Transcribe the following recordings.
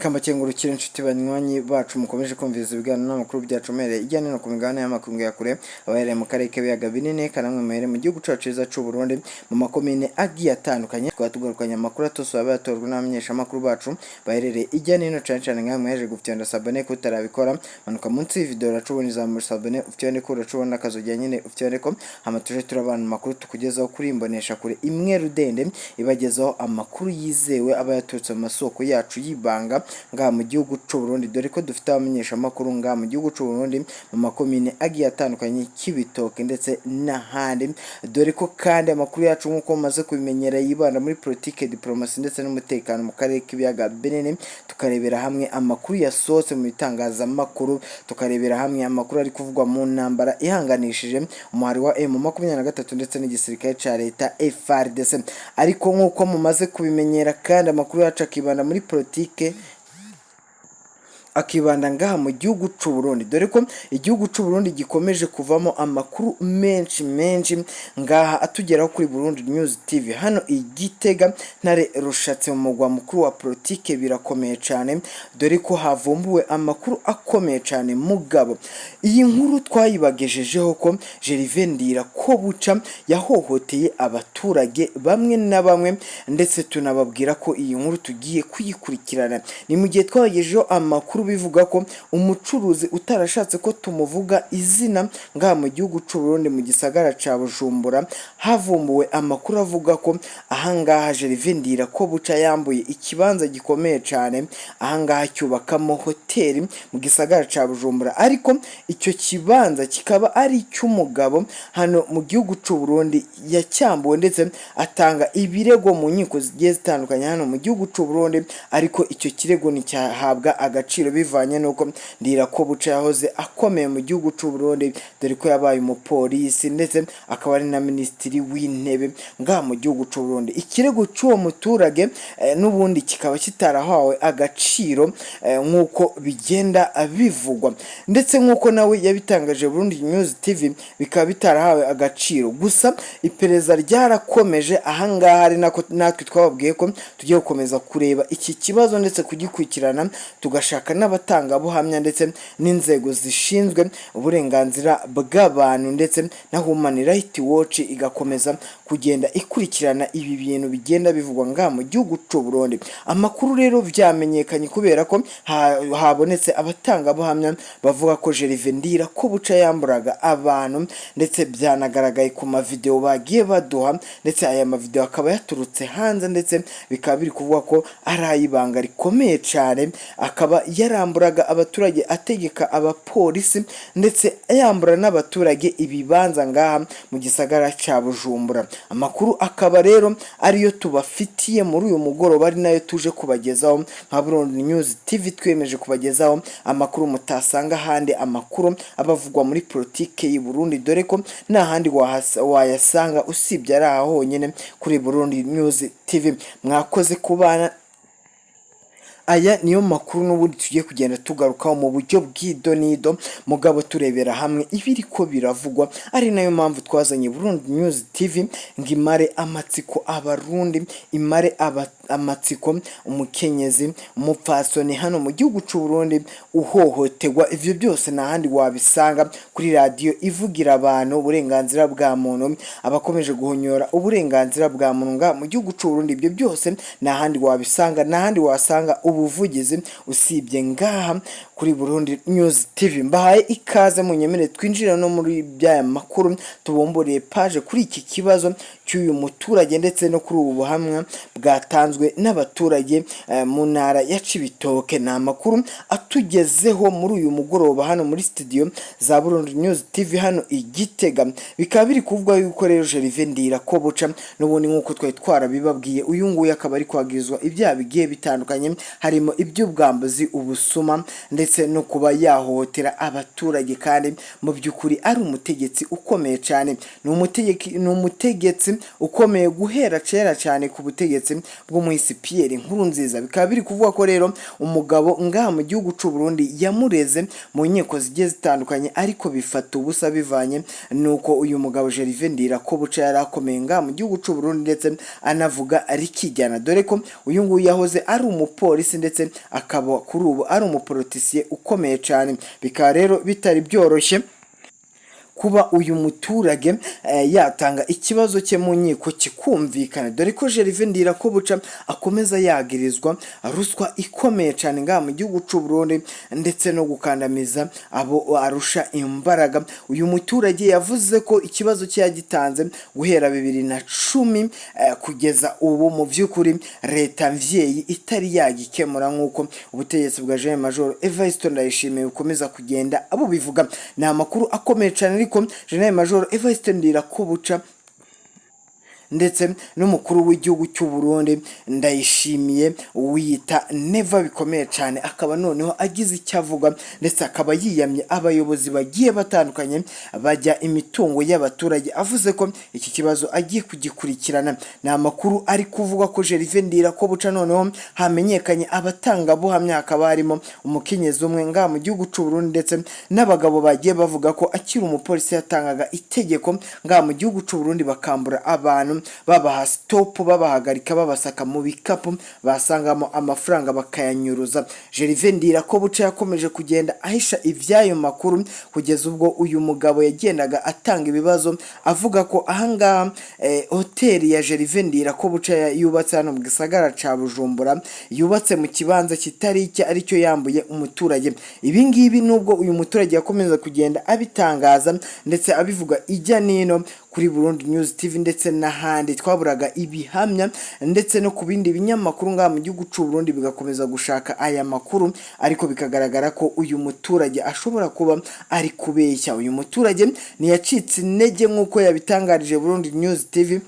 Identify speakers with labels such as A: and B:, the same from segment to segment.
A: Reka mbakengurukire inshuti banywanyi bacu mukomeje kumviriza ibiganiro n'amakuru byacu muhereye hirya no hino ku migabane y'amakungu ya kure, abahereye mu karere k'ibiyaga binini, kanamwe muhereye mu gihugu cacu ciza c'u Burundi, mu makomine agiye atandukanye. Tukaba tugarukanye amakuru atose aba yatojwe n'abamenyeshamakuru bacu baherereye hirya no hino, cane cane nkawe mwahejeje gufyonda s'abonner. Kutarabikora, manuka munsi y'ivideo, uracubona ijambo s'abonner, ufyonde ko, uracubona akazogera nyene, ufyonde ko, hama tuje turabana amakuru tukugezaho kuri imbonesha kure imwe rudende ibagezaho amakuru yizewe aba yaturutse mu masoko yacu y'ibanga ngaha mu gihugu c'u Burundi, dore ko dufite abamenyeshamakuru ngaha mu gihugu c'u Burundi mu makomine agiye atandukanye, Cibitoke ndetse n'ahandi, dore ko kandi amakuru yacu, nk'uko mumaze kubimenyera, yibanda muri politike, diplomasi ndetse n'umutekano mu karere k'ibiyaga binini, tukarebera hamwe amakuru yasohotse mu bitangazamakuru, tukarebera hamwe amakuru ari kuvugwa mu ntambara ihanganishije umuhari wa M23 ndetse n'igisirikare ca leta FARDC. Ariko nk'uko mumaze kubimenyera kandi, amakuru yacu akibanda muri politike, akibanda ngaha mu gihugu c'u Burundi, dore ko igihugu c'u Burundi gikomeje kuvamo amakuru menshi menshi ngaha atugeraho kuri Burundi News TV. Hano i Gitega, Ntare Rushatse, mu mugwa mukuru wa politike, birakomeye cane, dore ko havumbuwe amakuru akomeye cane. Mugabo iyi nkuru twayibagejejeho ko Gervais Ndirakobuca yahohoteye abaturage bamwe na bamwe, ndetse tunababwira ko iyi nkuru tugiye kuyikurikirana. Ni mu gihe twabagejejeho amakuru bivuga ko umucuruzi utarashatse ko tumuvuga izina ngaha mu gihugu c'u Burundi, mu gisagara ca Bujumbura, havumbuwe amakuru avuga ko ahangaha Gervais Ndirakobuca yambuye ikibanza gikomeye cane ahangaha, cyubakamo hoteli mu gisagara ca Bujumbura, ariko icyo kibanza kikaba ari icy'umugabo hano mu gihugu c'u Burundi yacyambuwe, ndetse atanga ibirego mu nkiko zigiye zitandukanye hano mu gihugu c'u Burundi, ariko icyo kirego nticyahabwa agaciro bivanye n'uko Ndirakobuca yahoze akomeye mu gihugu c'u Burundi, dore ko yabaye umupolisi ndetse akaba ari na minisitiri w'intebe ngaha mu gihugu c'u Burundi. Ikirego cy'uwo muturage n'ubundi kikaba kitarahawe agaciro nk'uko bigenda bivugwa, ndetse nk'uko nawe yabitangaje Burundi News TV, bikaba bitarahawe agaciro. Gusa iperereza ryarakomeje ahangaha, ari nako natwe twababwiye ko tugiye gukomeza kureba iki kibazo ndetse kugikurikirana, tugashaka n'abatangabuhamya ndetse n'inzego zishinzwe uburenganzira bw'abantu, ndetse na Human Rights Watch igakomeza kugenda ikurikirana ibi bintu bigenda bivugwa ngaha mu gihugu c'u Burundi. Amakuru rero vyamenyekanye kubera ko habonetse abatangabuhamya bavuga ko Gervais Ndirakobuca yamburaga abantu, ndetse byanagaragaye ku mavideo bagiye baduha, ndetse aya mavideo akaba yaturutse hanze, ndetse bikaba biri kuvuga ko ari ay'ibanga rikomeye cyane, akaba yaramburaga abaturage ategeka abapolisi, ndetse yambura n'abaturage ibibanza ngaha mu gisagara ca Bujumbura. Amakuru akaba rero ariyo tubafitiye muri uyu mugoroba, ari nayo tuje kubagezaho nka Burundi News TV. Twiyemeje kubagezaho amakuru mutasanga ahandi, amakuru aba avugwa muri politike y'u Burundi, dore ko nta handi wayasanga usibye ari aha honyine kuri Burundi News TV. Mwakoze kubana. Aya niyo makuru n'ubundi tugiye kugenda tugarukaho mu buryo bw'idonido, mugabo turebera hamwe ibiri ko biravugwa, ari nayo mpamvu twazanye Burundi News TV ngo imare amatsiko Abarundi, imare amatsiko umukenyezi, umupfasoni hano mu gihugu c'u Burundi uhohoterwa. Ivyo byose nta handi wabisanga kuri radiyo ivugira abantu uburenganzira bwa muntu, abakomeje guhonyora uburenganzira bwa muntu nga mu gihugu c'u Burundi. Ibyo byose nta handi wabisanga, nta handi wasanga ubuvugizi usibye ngaha kuri Burundi News TV. Mbahaye ikaze, munyemere twinjira no muri byaya makuru, tubumburiye page kuri iki kibazo cy'uyu muturage ndetse no kuri ubu buhamya bwatanzwe n'abaturage mu ntara ya Cibitoke. Ni amakuru atugezeho muri uyu mugoroba hano muri studio za Burundi News TV hano i Gitega. Bikaba biri kuvugwa yuko rero Gervais Ndirakobuca n'ubundi, nk'uko twari twarabibabwiye, uyu nguyu akaba ari kwagirizwa ibyaha bigiye bitandukanye, harimo iby'ubwambuzi, ubusuma ndetse no kuba yahohotera abaturage, kandi mu by'ukuri ari umutegetsi ukomeye cyane. Ni umutegetsi ukomeye guhera kera cyane ku butegetsi bw'umwami. bw'umuhisi Pierre Nkurunziza. Bikaba biri kuvuga ko rero umugabo ngaha mu gihugu c'u Burundi yamureze mu nkiko zigiye zitandukanye, ariko bifata ubusa bivanye nuko uyu mugabo Gervais Ndirakobuca yari akomeye ngaha mu gihugu c'u Burundi, ndetse anavuga rikijyana, dore ko uyu nguyu yahoze ari umupolisi, ndetse akaba kuri ubu ari umupolitisiye ukomeye cyane. Bikaba rero bitari byoroshye kuba uyu muturage yatanga ikibazo cye mu nkiko kikumvikana, dore ko Gervais Ndirakobuca akomeza yagirizwa ruswa ikomeye cyane ngaha mu gihugu c'u Burundi, ndetse no gukandamiza abo arusha imbaraga. Uyu muturage yavuze ko ikibazo cye yagitanze guhera 2010 kugeza ubu, mu by'ukuri leta mvyeyi itari yagikemura, nk'uko ubutegetsi bwa General Major Evariste Ndayishimiye bukomeza kugenda bubivuga. Ni amakuru akomeye cyane, ariko General Major Evariste Ndirakobuca ndetse n'umukuru w'igihugu cy'u Burundi Ndayishimiye wiyita Neva bikomeye cyane, akaba noneho agize icyo avuga, ndetse akaba yiyamye abayobozi bagiye batandukanye bajya imitungo y'abaturage, avuze ko iki kibazo agiye kugikurikirana. Ni amakuru ari kuvuga ko Gervais Ndirakobuca noneho hamenyekanye abatangabuhamya, hakaba harimo umukenyezi umwe ngaha mu gihugu cy'u Burundi, ndetse n'abagabo bagiye bavuga ko akiri umupolisi yatangaga itegeko ngaha mu gihugu cy'u Burundi, bakambura abantu, babaha stop, babahagarika, babasaka mu bikapu, basangamo amafaranga bakayanyuruza. Gervais Ndirakobuca yakomeje kugenda ahisha iby'ayo makuru, kugeza ubwo uyu mugabo yagendaga atanga ibibazo, avuga ko ahangaha hoteli ya Gervais Ndirakobuca yubatse hano mu gisagara ca Bujumbura, yubatse mu kibanza kitari icye, aricyo yambuye umuturage. Ibi ngibi, nubwo uyu muturage yakomeza kugenda abitangaza ndetse abivuga ijya nino kuri Burundi News TV ndetse n'ahandi, twaburaga ibihamya, ndetse no ku bindi binyamakuru ngaha mu gihugu c'u Burundi bigakomeza gushaka aya makuru, ariko bikagaragara ko uyu muturage ashobora kuba ari kubeshya. Uyu muturage ntiyacitse intege, nk'uko yabitangarije Burundi News TV,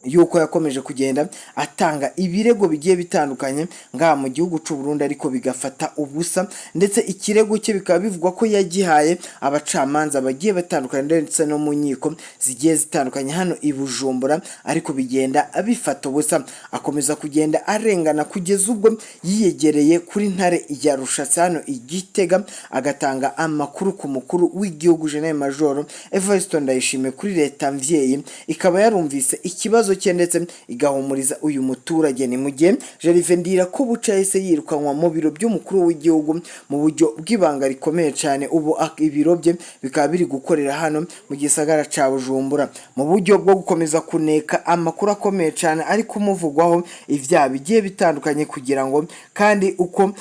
A: yuko yakomeje kugenda atanga ibirego bigiye bitandukanye ngaha mu gihugu c'u Burundi, ariko bigafata ubusa. Ndetse ikirego cye bikaba bivugwa ko yagihaye abacamanza bagiye batandukanye, ndetse no mu nkiko zigiye zitandukanye hano i Bujumbura, ariko bigenda bifata ubusa. Akomeza kugenda arengana kugeza ubwo yiyegereye kuri Ntare ya Rushatsi hano i Gitega, agatanga amakuru ku mukuru w'igihugu General Major Evariste Ndayishimiye, kuri leta mvyeyi, ikaba yarumvise ikibazo cye ndetse igahumuriza uyu muturage. Ni mu gihe Gervais Ndirakobuca yahise yirukanwa mu biro by'umukuru w'igihugu mu buryo bw'ibanga rikomeye cyane. Ubu ibiro bye bikaba biri gukorera hano mu gisagara ca Bujumbura, mu buryo bwo gukomeza kuneka amakuru akomeye cyane ari kumuvugwaho ibyaha bigiye bitandukanye, kugira ngo kandi uko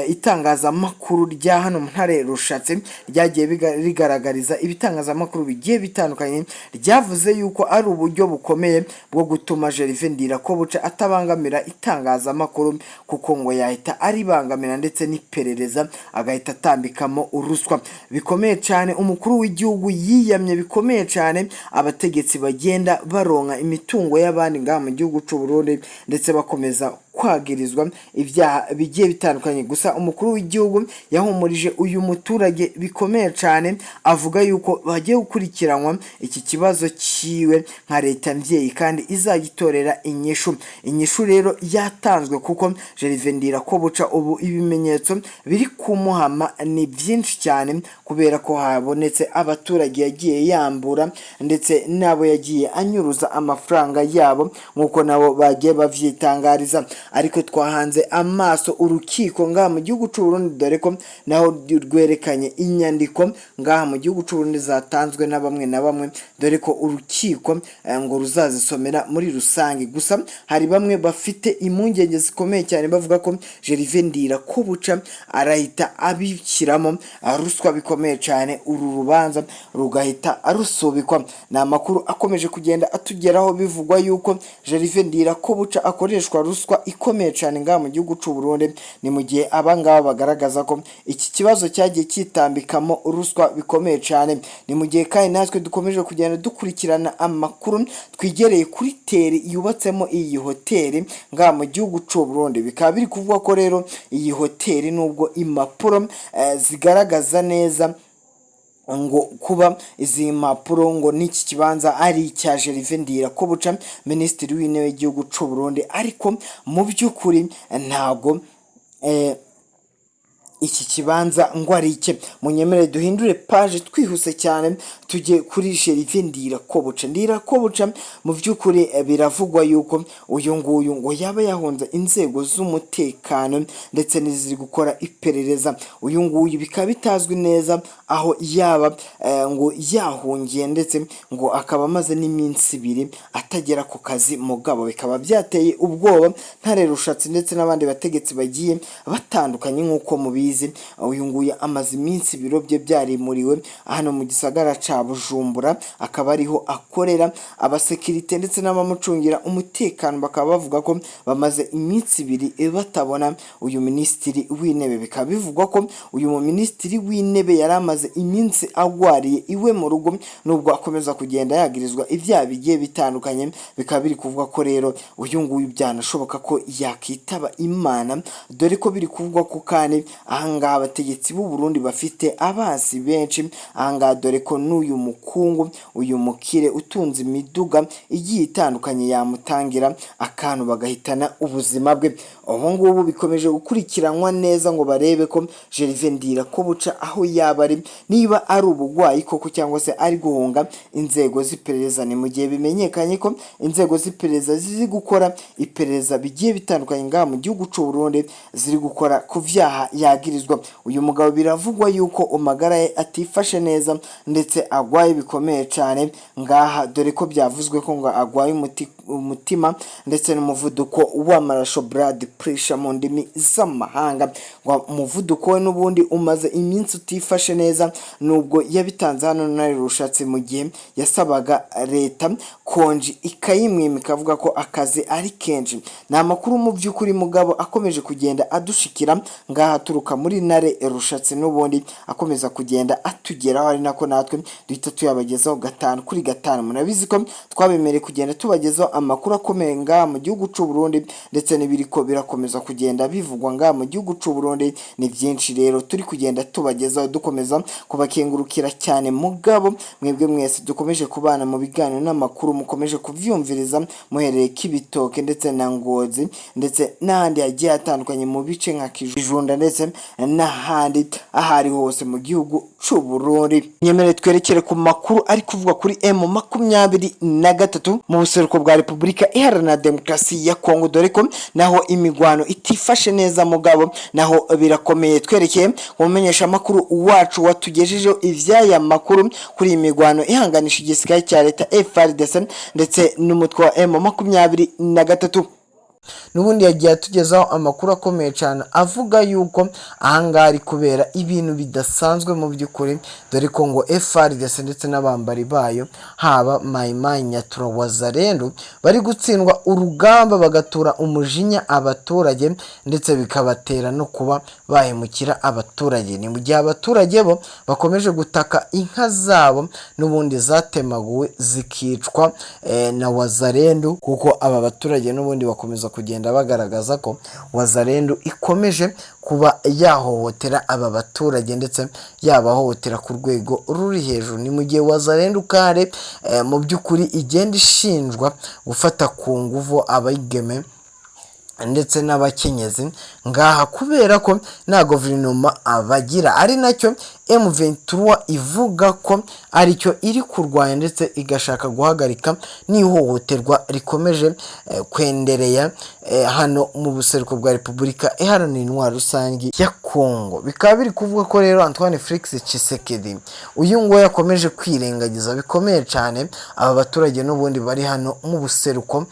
A: itangazamakuru rya hano mu Ntare Rushatse ryagiye rigaragariza ibitangazamakuru bigiye bitandukanye, ryavuze yuko ari uburyo bukomeye bwo gutuma Gervais Ndirakobuca atabangamira itangazamakuru, kuko ngo yahita aribangamira ndetse n'iperereza, agahita atambikamo uruswa bikomeye cyane. Umukuru w'igihugu yiyamye bikomeye cyane abategetsi bagenda baronka imitungo y'abandi ngaha mu gihugu c'u Burundi, ndetse bakomeza kwagirizwa ibyaha bigiye bitandukanye. Gusa umukuru w'igihugu yahumurije uyu muturage bikomeye cyane, avuga yuko bagiye gukurikiranwa iki kibazo cyiwe nka leta mvyeyi, kandi izagitorera inyishu. Inyishu rero yatanzwe, kuko Gervais Ndirakobuca ubu ibimenyetso biri kumuhama ni byinshi cyane, kubera ko habonetse abaturage yagiye yambura, ndetse n'abo yagiye anyuruza amafaranga yabo, nk'uko nabo bagiye bavyitangariza. Ariko twahanze amaso urukiko ngaha mu gihugu c'u Burundi, dore ko naho rwerekanye inyandiko ngaha mu gihugu c'u Burundi zatanzwe na bamwe na bamwe, dore ko urukiko ngo ruzazisomera muri rusange. Gusa hari bamwe bafite impungenge zikomeye cyane, bavuga ko Gervais Ndirakobuca arahita abishyiramo ruswa bikomeye cyane, uru rubanza rugahita rusubikwa. Ni amakuru akomeje kugenda atugeraho, bivugwa yuko Gervais Ndirakobuca akoreshwa ruswa ikomeye cyane ngaha mu gihugu c'u Burundi. Ni mu gihe abangaba bagaragaza ko iki kibazo cyagiye cyitambikamo ruswa bikomeye cyane. Ni mu gihe kandi natwe dukomeje kugenda dukurikirana amakuru, twigereye kuri terrain yubatsemo iyi hoteli ngaha mu gihugu c'u Burundi. Bikaba biri kuvugwa ko rero iyi hoteli, nubwo impapuro zigaragaza neza Ngo kuba izi mpapuro ngo n'iki kibanza ari icya Gervais Ndirakobuca, minisitiri w'intebe w'igihugu c'u Burundi, ariko mu by'ukuri ntabwo iki kibanza ngo ari icye. Munyemerere duhindure page twihuse cyane, tujye kuri Gervais Ndirakobuca. Ndirakobuca mu by'ukuri biravugwa yuko uyu nguyu ngo yaba yahunze inzego z'umutekano ndetse n'iziri gukora iperereza. Uyu nguyu bikaba bitazwi neza aho yaba ngo yahungiye, ndetse ngo akaba amaze n'iminsi 2 atagera ku kazi. Mugabo bikaba byateye ubwoba Ntare Rushatsi ndetse n'abandi bategetsi bagiye batandukanye. Nk'uko mubizi, uyu nguyu amaze iminsi ibiro bye byarimuriwe hano mu gisagara ca Bujumbura, akaba ariho akorera. Abasekirite ndetse n'abamucungira umutekano bakaba bavuga ko bamaze iminsi 2 batabona uyu minisitiri w'intebe. Bikaba bivugwa ko uyu minisitiri w'intebe yari amaze iminsi agwariye iwe mu rugo, nubwo akomeza kugenda yagirizwa ibyaha bigiye bitandukanye. Bikaba biri kuvuga ko rero uyu nguyu byanashoboka ko yakitaba Imana, dore ko biri kuvugwa ko kandi ahangaha abategetsi b'u Burundi bafite abansi benshi ahangaha, dore ko n'uyu mukungu, uyu mukire utunze imiduga igiye itandukanye, yamutangira akantu bagahitana ubuzima bwe. Ubu ngubu bikomeje gukurikiranwa neza ngo barebe ko Gervais Ndirakobuca aho yaba ari, niba ari ubugwayi koko cyangwa se ari guhunga inzego z'iperereza. Ni mu gihe bimenyekanye ko inzego z'iperereza ziri gukora iperereza bigiye bitandukanye ngaha mu gihugu c'u Burundi, ziri gukora ku vyaha yagirizwa. Uyu mugabo biravugwa yuko amagara ye atifashe neza ndetse agwaye bikomeye cyane ngaha, dore ko byavuzwe ko ngo agwaye umutima ndetse n'umuvuduko w'amaraso, blood pressure mu ndimi z'amahanga. Ngo umuvuduko we n'ubundi umaze iminsi utifashe neza, nubwo yabitanze hano na Rushatsi mu gihe yasabaga leta konji ikayimwima, ikavuga ko akazi ari kenshi. Ni amakuru mu by'ukuri mugabo akomeje kugenda adushikira ngaha aturuka muri Ntare Rushatsi, n'ubundi akomeza kugenda atugeraho, ari nako natwe duhita tuyabagezaho gatanu kuri gatanu. Murabizi ko twabemereye kugenda tubagezaho amakuru akomeye ngaha mu gihugu c'u Burundi ndetse n'ibiriko birakomeza kugenda bivugwa ngaha mu gihugu c'u Burundi. Ni byinshi rero turi kugenda tubagezaho, dukomeza kubakengurukira cyane. Mugabo mwebwe mwese dukomeje kubana mu biganiro n'amakuru, mukomeje kuvyumviriza muhereye Kibitoke ndetse na Ngozi ndetse n'ahandi hagiye hatandukanye mu bice nka Kijunda ndetse n'ahandi ahari hose mu gihugu c'u Burundi. Nyemere twerekere ku makuru ari kuvugwa kuri M23 mu buseruko bwa Repubulika Iharanira Demokarasi ya Kongo, dore ko naho imigwano itifashe neza, mugabo naho birakomeye. Twerekeye mu makuru wacu watugejejeho ivy'aya makuru kuri iyi migwano ihanganisha igisirikare cya leta FARDC ndetse n'umutwe wa M23. N'ubundi yagiye atugezaho amakuru akomeye cyane avuga yuko ahangaha ari kubera ibintu bidasanzwe mu by'ukuri, dore ko ngo FARDC ndetse n'abambari bayo, haba Maimai, Nyatura, Wazalendo, bari gutsindwa urugamba, bagatura umujinya abaturage, ndetse bikabatera no kuba bahemukira abaturage. Ni mu gihe abaturage bo bakomeje gutaka inka zabo n'ubundi zatemaguwe zikicwa na Wazalendo, kuko aba baturage n'ubundi bakomeza kugenda bagaragaza ko Wazalendo ikomeje kuba yahohotera aba baturage ndetse yabahohotera ku rwego ruri hejuru. Ni mu gihe Wazalendo kare mu by'ukuri igenda ishinjwa gufata ku nguvu abigeme ndetse n'abakenyezi ngaha, kubera ko nta guverinoma bagira, ari nacyo M23 ivuga ko aricyo iri kurwanya, ndetse igashaka guhagarika n'ihohoterwa rikomeje kwendereya hano mu buseruko bwa Repubulika Iharanira Intwaro Rusange ya Kongo. Bikaba biri kuvuga ko rero Antoine Felix Tshisekedi uyu nguyu yakomeje kwirengagiza bikomeye cyane aba baturage n'ubundi bari hano mu buseruko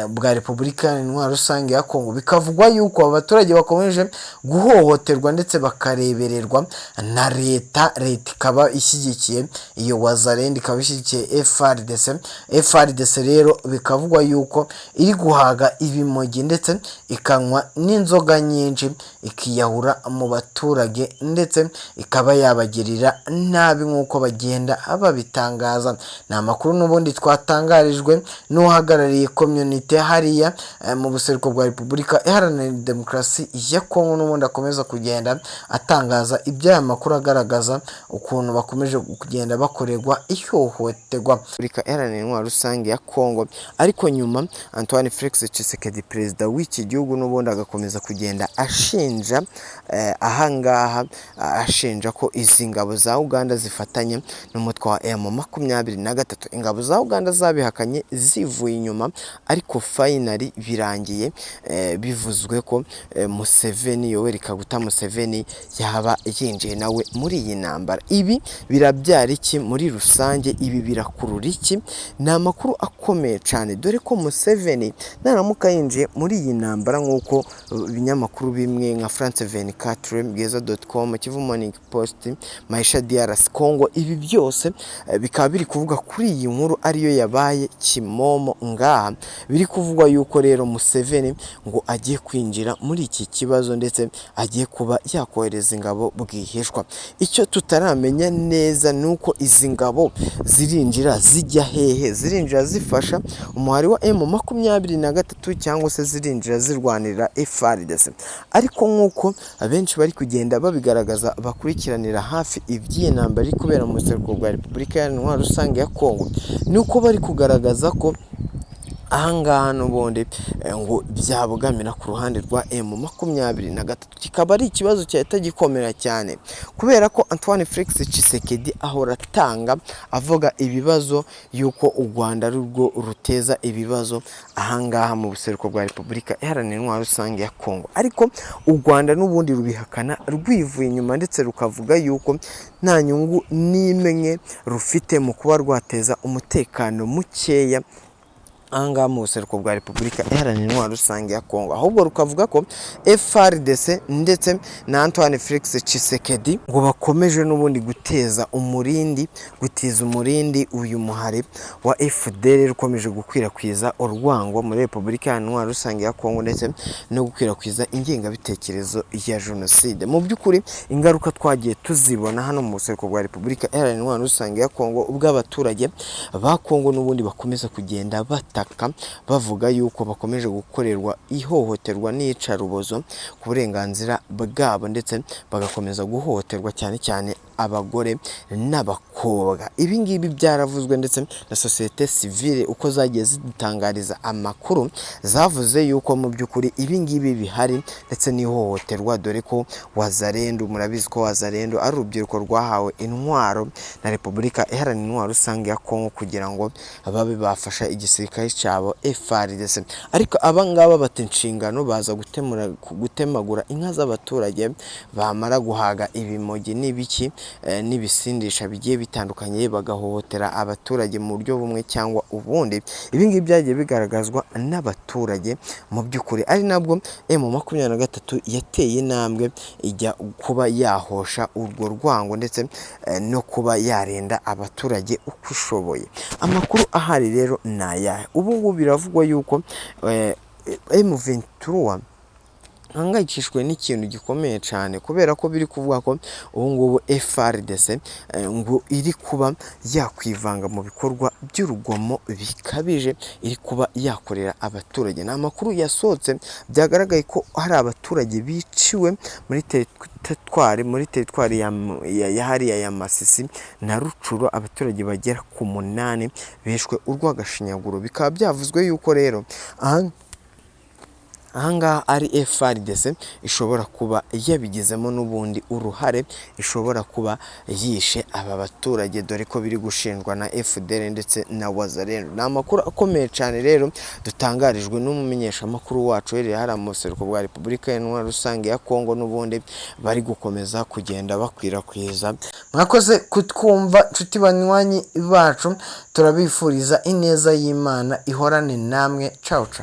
A: bwa Repubulika Iharanira Intwaro Rusange ya Kongo. Bikavugwa yuko aba baturage bakomeje guhohoterwa ndetse bakarebererwa na leta. Leta ikaba ishyigikiye iyo Wazalendo, ikaba ishyigikiye FARDC. FARDC rero bikavugwa yuko iri guhaga ibimogi ndetse ikanywa n'inzoga nyinshi, ikiyahura mu baturage ndetse ikaba yabagirira nabi nk'uko bagenda babitangaza. Ni amakuru n'ubundi twatangarijwe n'uhagarariye community hariya mu buseruko bwa Repubulika Iharanira Demokarasi ya Kongo, n'ubundi akomeza kugenda atangaza iby'aya makuru. agaragaza ukuntu bakomeje kugenda bakorerwa ihohoterwa. Repubulika Iharanira Intwaro Rusange ya Kongo. Ariko nyuma Antoine Felix Tshisekedi, perezida w'iki gihugu, n'ubundi agakomeza kugenda ashinja ahangaha, ashinja ko izi ngabo za Uganda zifatanya n'umutwe wa M23. Ingabo za Uganda zabihakanye zivuye inyuma, ariko finally birangiye bivuzwe ko Museveni, Yoweri Kaguta Museveni, yaba yinjiye nawe muri iyi ntambara. Ibi birabyara iki muri rusange? Ibi birakurura iki? Ni amakuru akomeye cyane, dore ko Museveni naramuka yinjiye muri iyi ntambara, nk'uko ibinyamakuru bimwe nka France 24, Bwiza.com, Kivu Morning Post, Maisha DRC Congo, ibi byose bikaba biri kuvuga kuri iyi nkuru ariyo yabaye kimomo ngaha. Biri kuvugwa yuko rero Museveni ngo agiye kwinjira muri iki kibazo, ndetse agiye kuba yakohereza ingabo bwihishwa. Icyo tutaramenya neza ni uko izi ngabo zirinjira zijya hehe? Zirinjira zifasha umuhari wa M23, cyangwa se zirinjira zirwanira FARDC? Ariko nk'uko abenshi bari kugenda babigaragaza, bakurikiranira hafi iby'iyi ntambara iri kubera mu buseruko bwa Repubulika Iharanira Intwaro Rusange ya Kongo, ni uko bari kugaragaza ko ahangaha n'ubundi ngo byabogamira ku ruhande rwa M23, kikaba ari ikibazo cyahita gikomera cyane, kubera ko Antoine Felix Tshisekedi ahora atanga avuga ibibazo y'uko u Rwanda ari rwo ruteza ibibazo ahangaha mu buseruko bwa Repubulika Iharanira Intwaro Rusange ya Kongo. Ariko u Rwanda n'ubundi rubihakana rwivuye inyuma, ndetse rukavuga yuko nta nyungu n'imwe rufite mu kuba rwateza umutekano mukeya ahangaha mu buseruko bwa Repubulika Iharanira Intwaro Rusange ya Kongo, ahubwo rukavuga ko FARDC ndetse na Antoine Felix Tshisekedi ngo bakomeje n'ubundi guteza umurindi, gutiza umurindi uyu muhari wa FDLR ukomeje gukwirakwiza urwango muri Repubulika Iharanira Intwaro Rusange ya Kongo, ndetse no gukwirakwiza ingengabitekerezo ya jenoside. Mu by'ukuri ingaruka twagiye tuzibona hano mu buseruko bwa Repubulika Iharanira Intwaro Rusange ya Kongo, ubwo abaturage ba Kongo n'ubundi bakomeza kugenda bataka bavuga yuko bakomeje gukorerwa ihohoterwa n'iyicarubozo ku burenganzira bwabo, ndetse bagakomeza guhohoterwa cyane cyane abagore n'abakobwa. Ibi ngibi byaravuzwe, ndetse na sosiyete sivile uko zagiye zidutangariza amakuru zavuze yuko mu by'ukuri ibi ngibi bihari, ndetse n'ihohoterwa, dore ko Wazalendo, murabizi ko Wazalendo ari urubyiruko rwahawe intwaro na Repubulika Iharanira Intwaro Rusange ya Kongo kugira ngo babe bafasha igisirikare cyabo FARDC. Ariko aba ngaba bata inshingano, baza gutemagura inka z'abaturage, bamara guhaga ibimogi n'ibiki n'ibisindisha bigiye bitandukanye, bagahohotera abaturage mu buryo bumwe cyangwa ubundi. Ibi ngibi byagiye bigaragazwa n'abaturage mu by'ukuri, ari nabwo M23 yateye intambwe ijya kuba yahosha urwo rwango, ndetse no kuba yarinda abaturage uko ishoboye. Amakuru ahari rero ni ayahe? Ubu ngubu biravugwa yuko M23 ihangayikishijwe n'ikintu gikomeye cyane, kubera ko biri kuvuga ko ubu ngubu FARDC ngo iri kuba yakwivanga mu bikorwa by'urugomo bikabije iri kuba yakorera abaturage. Ni amakuru yasohotse, byagaragaye ko hari abaturage biciwe muri teritwari ya hariya ya Masisi na Rutshuru, abaturage bagera ku 8 bishwe urw'agashinyaguro. Bikaba byavuzwe yuko rero ahangaha ari FARDC ishobora kuba yabigizemo n'ubundi uruhare, ishobora kuba yishe aba baturage, dore ko biri gushinjwa na FDLR ndetse na Wazalendo. Ni amakuru akomeye cyane rero dutangarijwe n'umumenyeshamakuru wacu uherereye hariya mu buseruko bwa Repubulika Iharanira Rusange ya Kongo, n'ubundi bari gukomeza kugenda bakwirakwiza. Mwakoze kutwumva, nshuti banywanyi bacu, turabifuriza ineza y'Imana ihorane namwe. Cawu cawu.